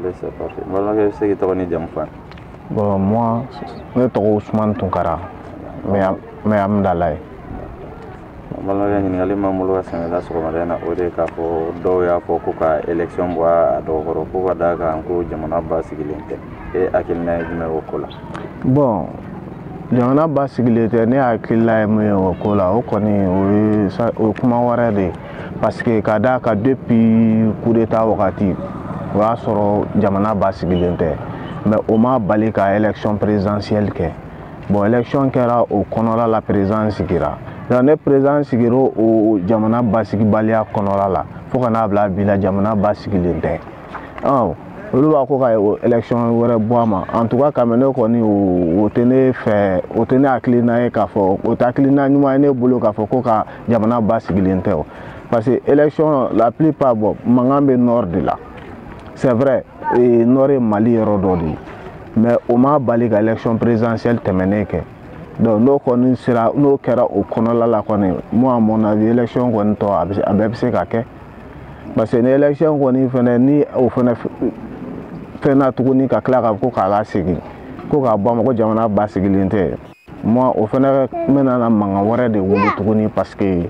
Allez, c'est parti. N balimakɛ, i bɛ se k'i tɔgɔ ni jamu fɔ an ye? Bon, moi, ne tɔgɔ Ousmane Tunkara, mais mais Amdalaye. N balimakɛ, ɲininkali m'an bolo ka sɛmɛ la sɔgɔmada in na, o de ye k'a fɔ dɔw y'a fɔ ko ka élection bɔ a dɔgɔkɔrɔ, ko ka d'a kan ko jamana basigilen tɛ. E hakilina ye jumɛn o ko la? Bon, jamana basigilen tɛ, ne hakilila ye mun ye o ko la, o kɔni o ye o ye kuma wɛrɛ de ye, parce que ka d'a kan, depuis coup d'état wagati, o y'a sɔrɔ jamana basigilen tɛ, mais o ma bali ka élection présidentielle kɛ. Bon, élection kɛra, o kɔnɔla la, président sigira. Donc ne président sigira o jamana basigibaliya kɔnɔla la fo ka n'a bila bi la, jamana basigilen tɛ. Ɔ, olu b'a ko ka élection wɛrɛ bɔ a ma. En tout cas, quand même, ne kɔni, o tɛ ne fɛ, o tɛ ne hakilina ye k'a fɔ, o tɛ hakilina ɲuman ye ne bolo k'a fɔ ko ka jamana basigilen tɛ o, parce que élection, la plupart, bon, mankan bɛ nord de la. C'est vrai, nord ye Mali yɔrɔ dɔ de ye, mais o ma bali ka élection présidentielle tɛmɛnen kɛ. Donc n'o kɔni sera, n'o kɛra o kɔnɔla la kɔni, moi, à mon avis, élection kɔni tɔ, a bɛ a bɛɛ bɛ se ka kɛ, parce que ni élection kɔni fɛnɛ ni o fɛnɛ fɛn na tuguni, ka tila ka ko k'a lasegin, ko k'a bɔ a ma ko jamana basigilen tɛ, moi, o fɛnɛ bɛna na mankan wɛrɛ de wuli tuguni, parce que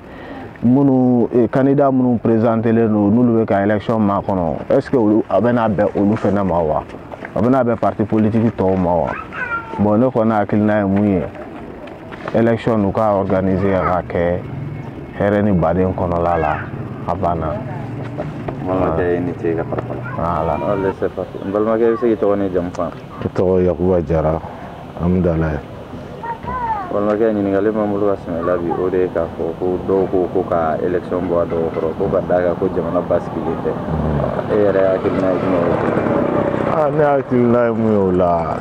minnu candidat minnu présentélen don, n'olu bɛ ka élection makɔnɔ, est ce que olu a bɛna bɛn olu fɛnɛ ma wa, a bɛna bɛn parti politique tɔw ma wa? Bon, ne kɔni hakilina ye mun ye, élection u ka organiser ka kɛ hɛrɛ ni baden kɔnɔla la, a banna. N balimakɛ, i ni ce i ka kɔrɔfɔ la. Voilà. Allez, c'est parti. N balimakɛ, i bɛ se k'i tɔgɔ ni jamu fɔ an ye? Ne tɔgɔ Yakuba Jara, Amdalaye. Balimakɛ, ɲininkali m'an bolo ka sɛmɛ la bi, o de ye k'a fɔ ko dɔw ko ko ka élection bɔ a dɔgɔkɔrɔ, ko ka d'a kan ko jamana basigilen tɛ. E yɛrɛ hakilina ye jumɛn ye o ko la? Ah, ne hakilina ye mun ye o la,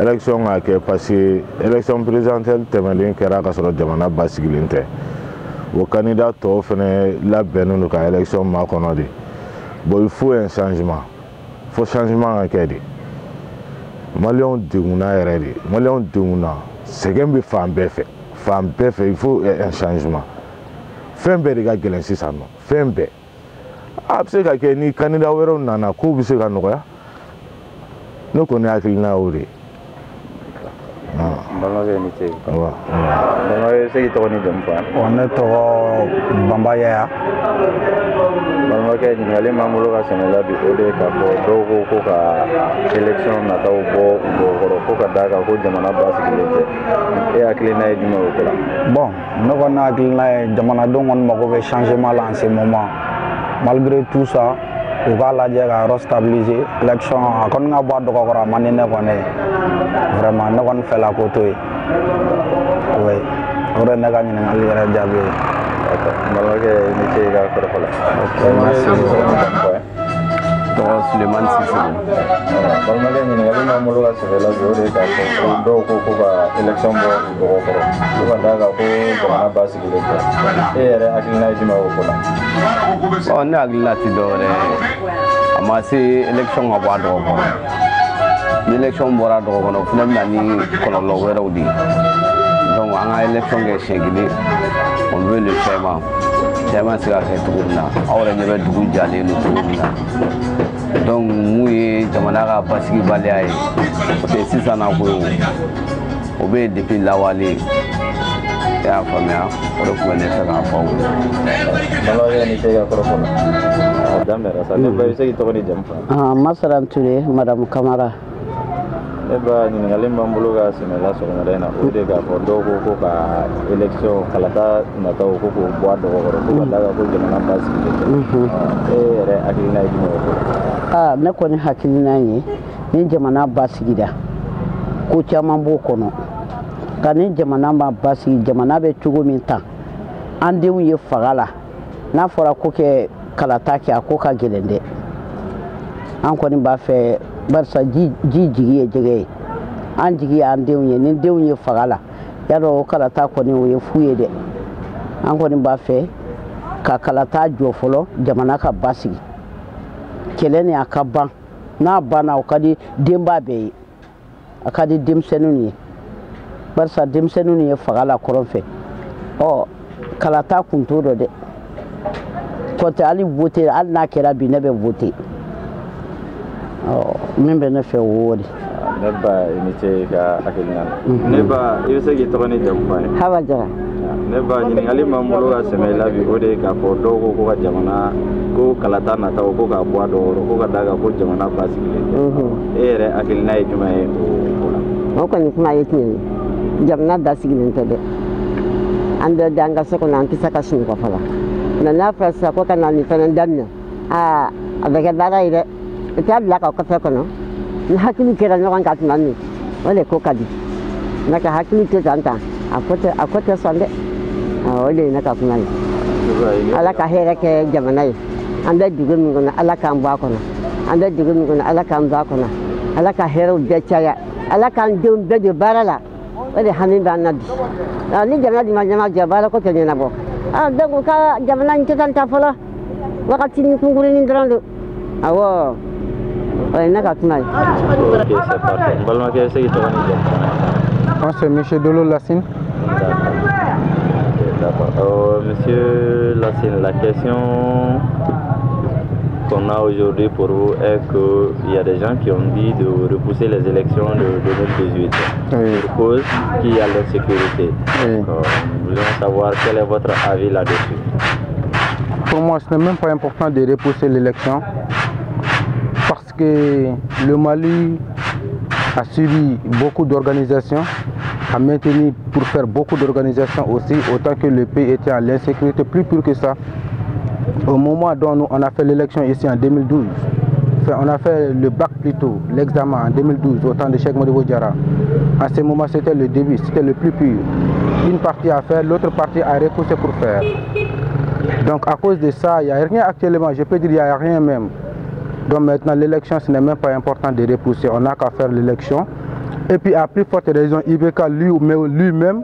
élection ka kɛ, parce que élection présidentielle tɛmɛnen kɛra ka sɔrɔ jamana basigilen tɛ. O candidat tɔw fɛnɛ labɛnnen don ka élection makɔnɔ de. Bon, il faut un changement, fo changement ka kɛ de. Maliyɛnw degunna yɛrɛ de, maliyɛnw degunna, sɛgɛn bɛ fan bɛɛ fɛ, fan bɛɛ fɛ. Il faut un changement. Fɛn bɛɛ de ka gɛlɛn sisan nɔ, fɛn bɛɛ. A bɛ se ka kɛ ni candidat wɛrɛw nana, kow bɛ se ka nɔgɔya. Ne kɔni hakilina y'o de ye. N balimakɛ, i ni ce. Awa. N balimakɛ, i bɛ se k'i tɔgɔ ni jamu fɔ an ye? Bon, ne tɔgɔ Banba Yaya. Balimakɛ, ɲininkali m'an bolo ka sɛmɛ la bi, o de ye k'a fɔ dɔw ko ko ka élection nataw bɔ u dɔgɔkɔrɔ, ko ka d'a kan ko jamana basigilen tɛ. E hakilina ye jumɛn ye o ko la? Bon, ne kɔni hakilina ye, jamanadenw kɔni mago bɛ changement la en ce moment. Malgré tout ça, u k'a lajɛ ka yɔrɔ stabiliser. Élection a kɔni ka bɔ a dɔgɔkɔrɔ, a man di ne kɔni ye vraiment. Ne kɔni fɛla ko to yen. Oui, o de ye ne ka ɲininkali yɛrɛ jaabi ye. D'accord. N balimakɛ, i ni ce i ka kɔrɔfɔ la. Ok, Balimakɛ, i merci. bɛ se k'i tɔgɔ ni jamu fɔ an ye? Tɔgɔ Sulemani Sisoko. Balimakɛ, ɲininkali m'an bolo ka sɛbɛ la bi, o de ye k'a fɔ ko dɔw ko ko ka élection bɔ u dɔgɔkɔrɔ, ko ka d'a kan ko jamana basigilen tɛ. E yɛrɛ hakilina ye jumɛn ye o ko la? Ɔ, ne hakilina ti dɔwɛrɛ ye, a ma se élection ka bɔ a dɔgɔkɔrɔ. Ni élection bɔra a dɔgɔkɔrɔ, o fana bɛ na ni kɔlɔlɔ wɛrɛw de ye. Donc an ka élection kɛ siɲɛ kelen, on veut le changement. Changement se ka kɛ cogo min na, aw yɛrɛ ɲɛ bɛ dugu jalen don cogo min na. Donc mun ye jamana ka basigibaliya ye, o tɛ sisan na ko ye, o bɛ yen depuis lawale. I y'a faamuya, o de tun bɛ ne fɛ k'a fɔ aw ye. Balimakɛ, ni ce i ka kɔrɔfɔ la. A daminɛra sa. Ne ba, i bɛ se k'i tɔgɔ ni jamu fɔ an ye? Ah, Masaran Ture, Madame Kamara. Ne ba, ɲininkali b'an bolo ka sɛmɛ la sɔgɔmada in na, o de k'a fɔ dɔw ko ko ka élection kalata nataw ko k'o bɔ a dɔgɔkɔrɔ, ko ka d'a kan ko jamana basigilen tɛ. E yɛrɛ hakilina ye jumɛn ye o ko la? Ah, ne kɔni hakilina ye, ni jamana basigira, ko caman b'o kɔnɔ. Nka ni jamana ma basigi, jamana bɛ cogo min tan, an denw ye faga la, n'a fɔra ko kɛ kalata kɛ, a ko ka gɛlɛn dɛ. An kɔni b'a fɛ, barisa ji ji jigi ye jɛgɛ ye, an jigi y'an denw ye. Ni denw ye faga la, y'a dɔn o kalata kɔni, o ye fu ye dɛ. An kɔni b'a fɛ ka kalata jɔ fɔlɔ, jamana ka basigi, kɛlɛ ni a ka ban. N'a banna, o ka di denba bɛɛ ye, a ka di denmisɛnninw ye, barisa denmisɛnninw ye faga la kɔrɔn fɛ. Ɔ, kalata kun t'o dɔn dɛ. Kɔntɛ hali vote, hali n'a kɛra bi, ne bɛ vote. Ɔ min bɛ ne fɛ o de. Ne ba, i ni ce i ka hakilina la. Ne ba, i bɛ se k'i tɔgɔ ni jamu fɔ an ye? Hawa Jara. Ne ba, ɲininkali b'an bolo ka sɛmɛ i la bi, o de ye k'a fɔ dɔw ko ko ka jamana ko kalata nataw ko k'a bɔ a dɔgɔkɔrɔ, ko ka d'a kan ko jamana basigilen tɛ. E yɛrɛ hakilina ye jumɛn ye o ko la? O kɔni kuma ye tiɲɛ ye, jamana basigilen tɛ dɛ. An bɛɛ da an ka so kɔnɔ, an tɛ se ka sunɔgɔ fɔlɔ. Mɛ n'a fɔra sisan ko ka na nin fana daminɛ, aa a bɛ kɛ baara ye dɛ. I t'a bila ka kɔfɛ kɔnɔ. Ni hakili kɛra ɲɔgɔn kan tuma min, o de ko ka di. N'o tɛ hakili tɛ tan tan, a ko tɛ sɔn dɛ. O de ye ne ka kuma ye. Ala ka hɛrɛ kɛ jamana ye. An bɛ dugu min kɔnɔ, Ala k'an bɔ a kɔnɔ. An bɛ dugu min kɔnɔ, Ala k'an bɔ a kɔnɔ. Ala ka hɛrɛw bɛɛ caya. Ala k'an denw bɛɛ don baara la. O de hami b'an na bi. Ni jamana dun ma ɲɛma jɔ, baara ko tɛ ɲɛnabɔ. Donc u ka jamana in tɛ tan ta fɔlɔ. Wagati ni kunkurunin dɔrɔn don. Awɔ. O ye ne ka kuma ye. Ok, c'est parfait. N balimakɛ, i bɛ se k'i tɔgɔ ni jamu fɔ an ye? Moi, c'est monsieur Dolo Lassine. D'accord. D'accord. Monsieur Lassine, la question qu'on a aujourd'hui pour vous est qu'il y a des gens qui ont dit de repousser les élections de 2018. Oui. Pour cause qu'il y a l'insécurité. Oui. Nous voulons savoir quel est votre avis là-dessus. Pour moi, ce n'est même pas important de repousser l'élection parce que le Mali a subi beaucoup d'organisations, a maintenu pour faire beaucoup d'organisations aussi, autant que le pays était à l'insécurité, plus pire que ça. Au moment dont nous, on a fait l'élection ici en 2012, enfin, on a fait le bac plutôt, l'examen en 2012, au temps de Cheikh Modibo Diarra. À ce moment, c'était le début, c'était le plus pur. Une partie a fait, l'autre partie a repoussé pour faire. Donc à cause de ça, il n'y a rien actuellement, je peux dire qu'il n'y a rien même. Donc maintenant, l'élection, ce n'est même pas important de repousser, on n'a qu'à faire l'élection. Et puis à plus forte raison, IBK lui-même,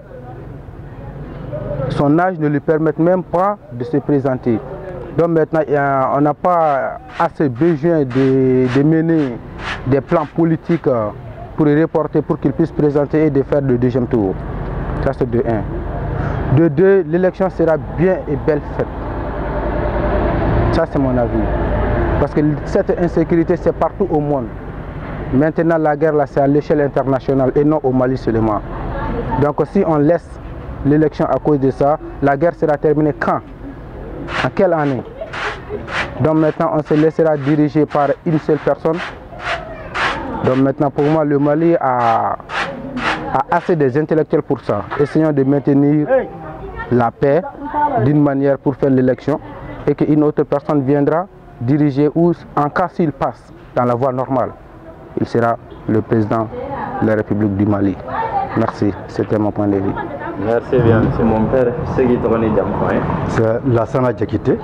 son âge ne lui permet même pas de se présenter. Donc maintenant, on n'a pas assez besoin de mener des plans politiques pour reporter, pour qu'il puisse présenter et de faire le deuxième tour. Ça, c'est de 1. De 2, l'élection sera bien et belle faite. Ça, c'est mon avis. Parce que cette insécurité, c'est partout au monde. Maintenant, la guerre, là, c'est à l'échelle internationale et non au Mali seulement. Donc, si on laisse l'élection à cause de ça, la guerre sera terminée quand? En quelle année? Donc maintenant, on se laissera diriger par une seule personne. Donc maintenant, pour moi, le Mali a assez des intellectuels pour ça. Essayons de maintenir la paix d'une manière pour faire l'élection et qu'une autre personne viendra diriger ou, en cas s'il passe dans la voie normale, il sera le président de la République du Mali. Merci, c'était mon point de vue. Merci bien, monsieur. Mon père, c'est qui tɔgɔ ni jamu fɔ an ye? C'est Lassana Diakité,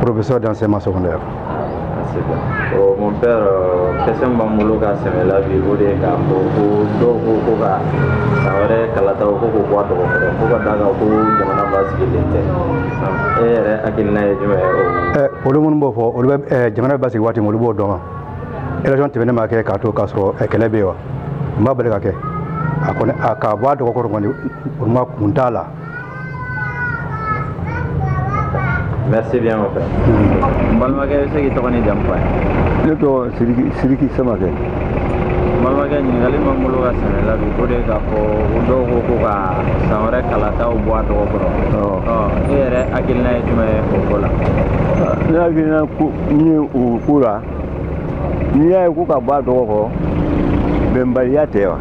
professeur d'enseignement secondaire. Merci bien. Oh, mon père, question b'an bolo ka sɛmɛ la bi, o de ye k'a fɔ ko dɔw ko ko ka san wɛrɛ kalataw ko k'o bɔ a dɔgɔkɔrɔ, ko ka d'a kan ko jamana basigilen tɛ. E yɛrɛ hakilina ye jumɛn ye o? Olu minnu b'o fɔ, olu bɛ jamana bɛ basigi waati min, olu b'o dɔn wa? Élection tɛmɛnen ma kɛ k'a to k'a sɔrɔ kɛlɛ bɛ yen wa? U ma bali ka kɛ. A kɔni a k'a bɔ a dɔgɔkɔrɔ kɔni, olu ma kun t'a la. Merci bien, mon père. N balimakɛ, i bɛ se k'i tɔgɔ ni jamu fɔ an ye? Ne tɔgɔ Sidiki Samakɛ. N balimakɛ, ɲininkali b'an bolo ka sɛmɛ la bi, o de ye k'a fɔ ko dɔw ko ko ka san wɛrɛ kalataw bɔ a dɔgɔkɔrɔ. E yɛrɛ hakilina ye jumɛn ye o ko la? Ne hakilina ko min ye o ko la, n'i y'a ye ko ka bɔ a dɔgɔkɔrɔ, bɛnbaliya tɛ wa?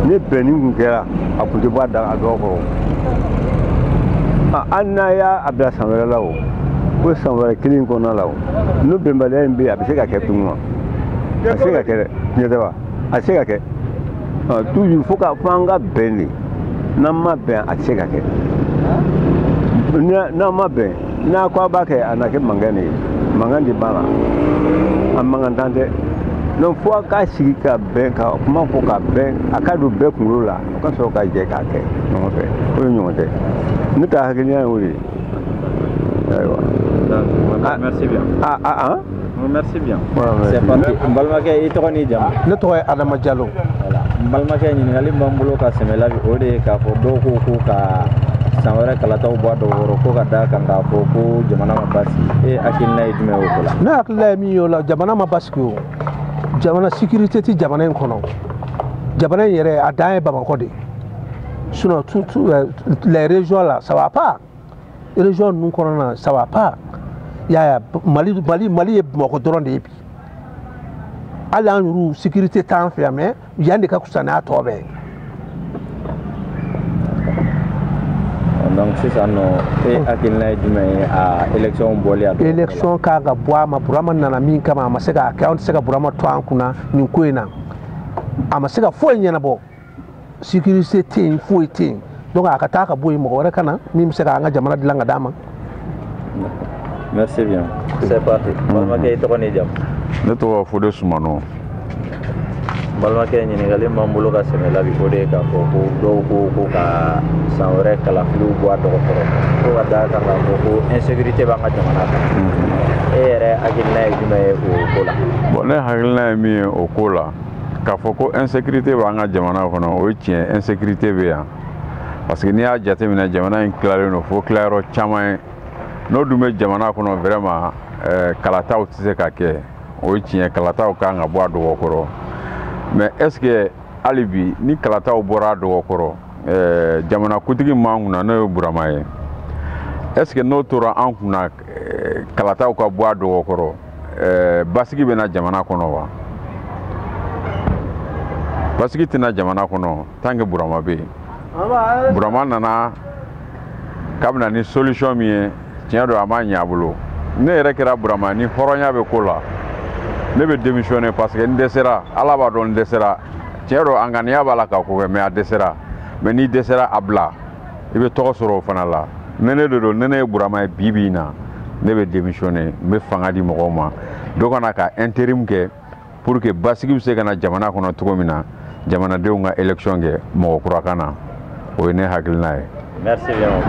Ni bɛnni kun kɛra, a kun tɛ bɔ a dɔgɔkɔrɔ. Hali n'a y'a bila san wɛrɛ la o, ko san wɛrɛ kelen kɔnɔna la o, n'o bɛnbaliya in bɛ yen, a bɛ se ka kɛ tuguni wa? A bɛ se ka kɛ dɛ, tiɲɛ tɛ wa? A bɛ se ka kɛ. Toujours fo an ka bɛn de, n'an ma bɛn a tɛ se ka kɛ. N'an ma bɛn, n'a ko a b'a kɛ, a na kɛ mankan de ye, mankan de b'a la, a mankan tɛ. Donc fo a ka sigi ka bɛn, ka kuma fɔ ka bɛn, a ka don bɛɛ kunkolo la, o ka sɔrɔ ka jɛ k'a kɛ ɲɔgɔn fɛ, o ye ɲɔgɔn tɛ. Ne ka hakilina ye o de ye. Ayiwa. Merci bien. Ah. Merci bien. C'est parti. N balimakɛ, i tɔgɔ n'i jamu? Ne tɔgɔ ye Adama Jalo. Voilà. N balimakɛ, ɲininkali b'an bolo ka sɛmɛ la bi, o de ye k'a fɔ dɔw ko ko ka san wɛrɛ kalataw bɔ a dɔgɔkɔrɔ ko ka d'a kan k'a fɔ ko jamana ma basigi, e hakilina ye jumɛn ye o ko la? Ne hakilina ye min ye o la, jamana ma basigi o. Jamana sécurité tɛ jamana in kɔnɔ. Jamana in yɛrɛ a dan ye Bamakɔ de ye. Sinon tout les régions là, ça va pas. Région ninnu kɔnɔna na, ça va pas. I y'a ye, Mali ye Bamakɔ dɔrɔn de ye bi. Hali an yɛrɛw sécurité t'an fɛ yan, mais yan de ka fisa n'a tɔ bɛɛ ye. Donc sisan nɔ, e hakilina ye jumɛn ye a élection bɔli a dɔgɔkɔrɔ la? Élection kan ka bɔ a ma. Burama nana min kama, a ma se k'a kɛ. Anw tɛ se ka Burama to an kunna nin ko in na. A ma se ka foyi ɲɛnabɔ, sécurité tɛ yen, foyi tɛ yen. Donc a ka taa ka bɔ yen, mɔgɔ wɛrɛ ka na min bɛ se k'an ka jamana dilan ka d'a ma. Merci bien. C'est parti. Balimakɛ, i tɔgɔ n'i jamu? Ne tɔgɔ Fode Sumano. Balimakɛ, ɲininkali b'an bolo ka sɛmɛ la bi, o de ye k'a fɔ ko dɔw ko ka san wɛrɛ kalafiliw bɔ a dɔgɔkɔrɔ ko ka d'a kan k'a fɔ ko insécurité b'an ka jamana kan. E yɛrɛ hakilina ye jumɛn ye o ko la? Bon, ne hakilina ye min ye o ko la, k'a fɔ ko insécurité b'an ka jamana kɔnɔ, o ye tiɲɛ. Insécurité bɛ yan parce que n'i y'a jateminɛ, jamana in tilalen don fo tilayɔrɔ caman ye. N'o dun bɛ jamana kɔnɔ, vraiment kalataw tɛ se ka kɛ. O ye tiɲɛ, kalataw kan ka bɔ a dɔgɔkɔrɔ. Mais est ce que hali bi ni kalataw bɔra a dɔgɔkɔrɔ, jamanakuntigi min b'an kunna n'o ye Burama ye, est ce que n'o tora an kunna, kalataw ka bɔ a dɔgɔkɔrɔ, basigi bɛ na jamana kɔnɔ wa? Basigi tɛna jamana kɔnɔ tant que Burama bɛ yen. Burama nana k'a bɛna ni solution min ye, tiɲɛ don, a ma ɲɛ a bolo. Ne yɛrɛ kɛra Burama, ni hɔrɔnya bɛ ko la, ne bɛ démissionner parce que n dɛsɛra. Ala b'a dɔn n dɛsɛra. Tiɲɛ don, a ŋaniya b'a la ka ko kɛ, mais a dɛsɛra. Mais n'i dɛsɛra, a bila, i bɛ tɔgɔ sɔrɔ o fana la. Ne de don, ne ye Burama ye bi bi in na, ne bɛ démissionner, n bɛ fanga di mɔgɔw ma, dɔ ka na ka intérim kɛ pour que basigi bɛ se ka na jamana kɔnɔ cogo min na, jamanadenw ka élection kɛ, mɔgɔ kura ka na. O ye ne hakilina ye. Merci bien.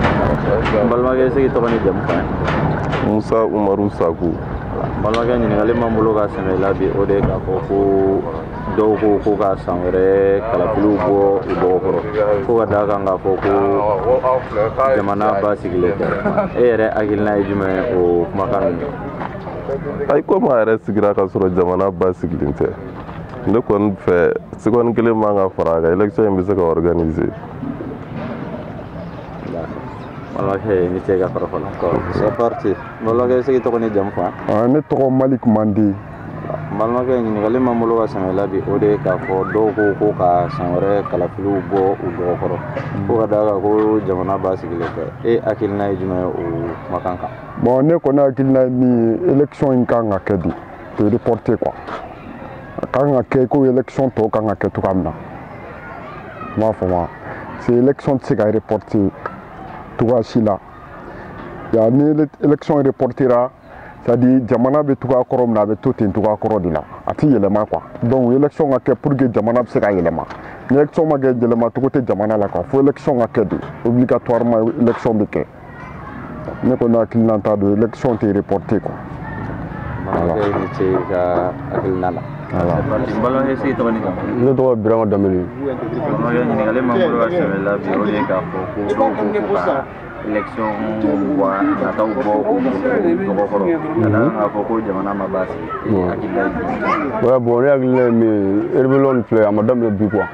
N balimakɛ, se k'i tɔgɔ ni jamu fɔ an ye? Musa Umaru Saku. Balimakɛ, ɲininkali b'an bolo ka sɛmɛ i la bi, o de ye k'a fɔ ko dɔw ko ka san wɛrɛ kalafiliw bɔ u dɔgɔkɔrɔ ko ka d'a kan k'a fɔ ko jamana basigilen tɛ. E yɛrɛ hakilina ye jumɛn ye o kumakan ninnu? Ayi, komi a yɛrɛ sigira ka sɔrɔ jamana basigilen tɛ, ne kɔni fɛ seconde kelen man ka fara a kan, élection in bɛ se ka organiser. Balimakɛ, ni ce i ka kɔrɔfɔ la. C'est parti. Balimakɛ, se k'i tɔgɔ ni jamu fɔ an ye? Ne tɔgɔ Malik Mande. Balimakɛ, ɲininkali b'an bolo ka sɛmɛ la bi, o de ye k'a fɔ dɔw ko ka san wɛrɛ kalafiliw bɔ u dɔgɔkɔrɔ ko ka d'a kan ko jamana basigilen tɛ. E hakilina ye jumɛn ye o kumakan kan? Bon, ne kɔni hakilina ye min ye, élection in kan ka kɛ de, tɛ reporter quoi. A kan ka kɛ ko élection tɔw kan ka kɛ cogoya min na. N b'a fɔ ma, c'est élection tɛ se ka reporter cogoya si la. Ya ni élection reportera, c'est-à-dire jamana bɛ cogoya kɔrɔ min na, a bɛ to ten cogoya kɔrɔ de la, a ti yɛlɛma quoi. Donc élection ka kɛ pour que jamana bɛ se ka yɛlɛma. Ni élection ma kɛ, yɛlɛma cogo tɛ jamana la quoi. Fo élection ka kɛ de, obligatoirement élection bɛ kɛ. Ne kɔni hakilina t'a dɔn, élection tɛ reporter quoi. Balimakɛ, i ni ce i ka hakilina la. Balimakɛ, se k'i tɔgɔ ni jamu? Ne tɔgɔ Birama Danbele. Balimakɛ, ɲininkali b'an bolo ka sɛmɛ la bi, o de ye k'a fɔ ko dɔw ko ka élection bɔ nataw bɔ u dɔgɔkɔrɔ ka d'a kan k'a fɔ ko jamana ma basigi. E hakilina ye jumɛn ye? Ouais, bon, ne hakilina ye min ye, rébellion filɛ, a ma daminɛ bi quoi.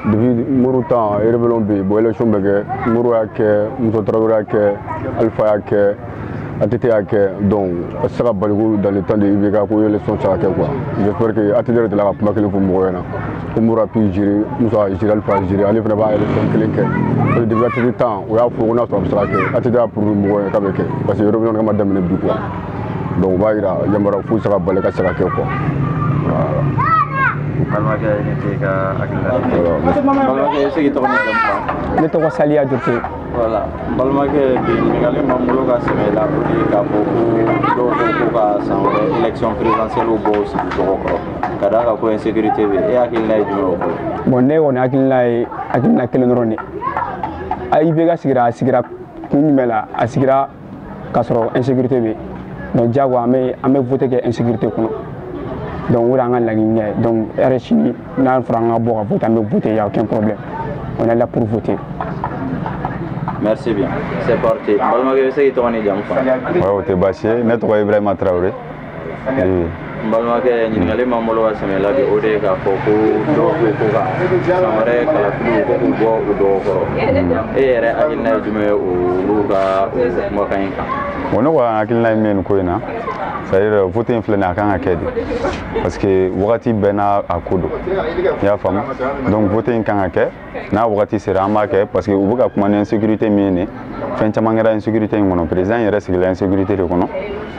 Depuis Modibo temps, rébellion bɛ yen. Bon, élection bɛ kɛ, Modibo y'a kɛ, Musa Tarawele y'a kɛ, Alpha y'a kɛ, ATT y'a kɛ. Donc a tɛ se ka bali ko dans le temps de IBK ko élection tɛ se ka kɛ quoi. J'espère que ATT yɛrɛ delila ka kuma kelen fɔ mɔgɔw ɲɛna ko Modibo a pu gérer, Musa a géré, Alpha a géré, ale fana b'a élection kelen kɛ. Parce que depuis ATT temps, o y'a fɔ ko n'a sɔrɔ a bɛ se ka kɛ, ATT y'a prouvé mɔgɔw ye k'a bɛ kɛ, parce que rébellion kama daminɛ bi quoi. Donc o b'a yira yamaruya foyi tɛ se ka bali ka se ka kɛ quoi. Voilà. Balimakɛ, i ni ce i ka hakilina la. Balimakɛ, se k'i tɔgɔ ni jamu fɔ? Ne tɔgɔ Saliya Jurute. Voilà. Balimakɛ, bi ɲininkali b'an bolo ka sɛmɛ i la, o de ye k'a fɔ ko dɔw ko ka san wɛrɛ élection présidentielle bɔ u sigi dɔgɔkɔrɔ ka d'a kan ko insécurité bɛ yen. E hakilina ye jumɛn ye o ko la? Bon, ne kɔni hakilina ye hakilina kelen dɔrɔn de ye. IBK sigira, a sigira kun jumɛn la? A sigira k'a sɔrɔ insécurité bɛ yen. Donc diyagoya an bɛ voter kɛ insécurité kɔnɔ. Donc o de y'an ka laɲini ye. Donc heure sini n'a fɔra an ka bɔ ka voter, an bɛ voter, y a aucun problème. On est là pour voter. Merci bien. C'est parti. N balimakɛ, i bɛ se k'i tɔgɔ n'i jamu fɔ? Ouais, o tɛ baasi ye. Ne tɔgɔ ye Ibrahima Traoré. N balimakɛ, ɲininkali m'an bolo ka sɛmɛ la bi, o de ye k'a fɔ ko dɔw ko ka san wɛrɛ kalafiliw ko k'u bɔ u dɔgɔkɔrɔ. E yɛrɛ hakilina ye jumɛn ye olu ka o kumakan in kan? Bon, ne kɔni hakilina ye min ye nin ko in na, c'est-à-dire vote in filɛ nin ye, a kan ka kɛ de, parce que wagati bɛɛ n'a a ko don, i y'a faamu. Donc vote in kan ka kɛ n'a wagati sera, an b'a kɛ, parce que u bɛ ka kuma ni insécurité min ye nin, fɛn caman kɛra insécurité in kɔnɔ, président yɛrɛ sigila insécurité de kɔnɔ.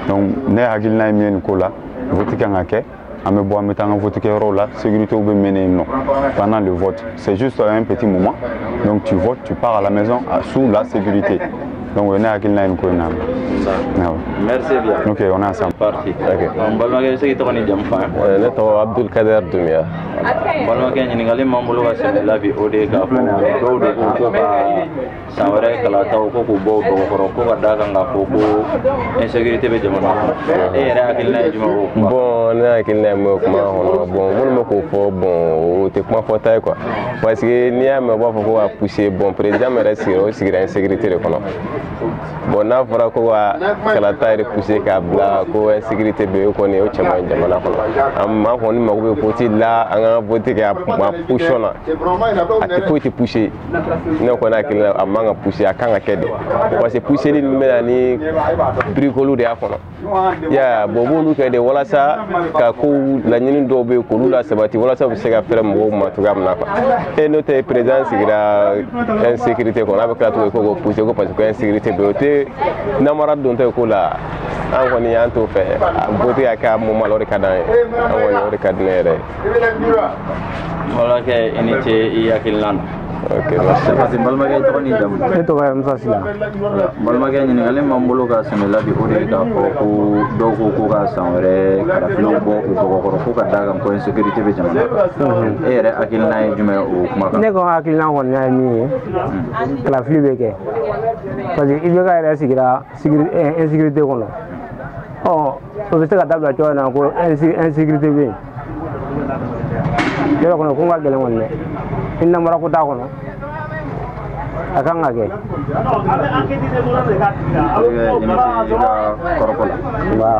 Donc ne hakilina ye min ye nin ko la, vote kan ka kɛ, an bɛ bɔ, an bɛ taa an ka vote kɛyɔrɔw la, sécurité bɛ mener yen nɔ pendant le vote. C'est juste un petit moment, donc tu votes, tu pars à la maison sous la sécurité. Donc o ye ne hakilina ye nin ko in na. Awɔ. Merci bien. Ok, on est ensemble. Parti. Ok. N balimakɛ, i bɛ se k'i tɔgɔ n'i jamu fɔ an ye? Ne tɔgɔ Abdul Kader Dumia. N balimakɛ, ɲininkali m'an bolo ka sɛmɛ la bi, o de ye k'a fɔ dɔw de ko ka san wɛrɛ kalataw ko k'u bɔ u dɔgɔkɔrɔ, ko ka d'a kan k'a fɔ ko insécurité bɛ jamana kɔnɔ. E yɛrɛ hakilina ye jumɛn ye o kuma? Bon, ne hakilina ye mun ye kuma kɔnɔ, bon, minnu bɛ k'o fɔ, bon, o tɛ kuma fɔta ye quoi, parce que n'i y'a mɛn u b'a fɔ ko ka pousser, bon, président min yɛrɛ sigira, o sigira insécurité de kɔnɔ. Bon, n'a fɔra ko ka kalata yɛrɛ pousser k'a bila ko insécurité bɛ yen, o kɔni o cɛ man ɲi jamana kɔnɔ. An kɔni mago bɛ vote la, an ka vote kɛ a position na, a tɛ foyi tɛ pousser. Ne kɔni hakili la, a man ka pousser, a kan ka kɛ de, parce que pousseli ninnu bɛ na ni bricole de y'a kɔnɔ. Ya bon, u b'olu kɛ de walasa ka kow laɲini dɔw bɛ yen k'olu lasabati, walasa u bɛ se ka fɛrɛ mɔgɔw ma cogoya min na quoi. E n'o tɛ, président sigira insécurité kɔnɔ, a bɛ tila tuguni ko k'o pousser ko parce que ko insécurité bɛ yen, o tɛ namara dontɔ ye ko la. An kɔni y'an t'o fɛ, vote ka kɛ a moment la, o de ka d'an ye. An kɔni, o de ka di ne yɛrɛ ye. Balimakɛ, i ni ce i hakilina na. Ok, merci. Parce que balimakɛ, i tɔgɔ n'i jamu? Ne tɔgɔ ye Musa Sila. Balimakɛ, ɲininkali m'an bolo ka sɛmɛ la bi, o de ye k'a fɔ ko dɔw ko ka san wɛrɛ kalafiliw bɔ u dɔgɔkɔrɔ, ko ka d'a kan ko insécurité bɛ jamana kan. E yɛrɛ hakilina ye jumɛn ye o kuma kan? Ne ka hakilina kɔni ye min ye, kalafili bɛ kɛ, parce que IBK yɛrɛ sigira insécurité kɔnɔ. Ɔ, o bɛ se ka dabila cogoya min na ko insécurité bɛ yen yɔrɔ kɔnɔ, ko n ka gɛlɛn kɔni dɛ, ni namara ko t'a kɔnɔ, a kan ka kɛ. I ni ce i ka kɔrɔfɔ la. Nba.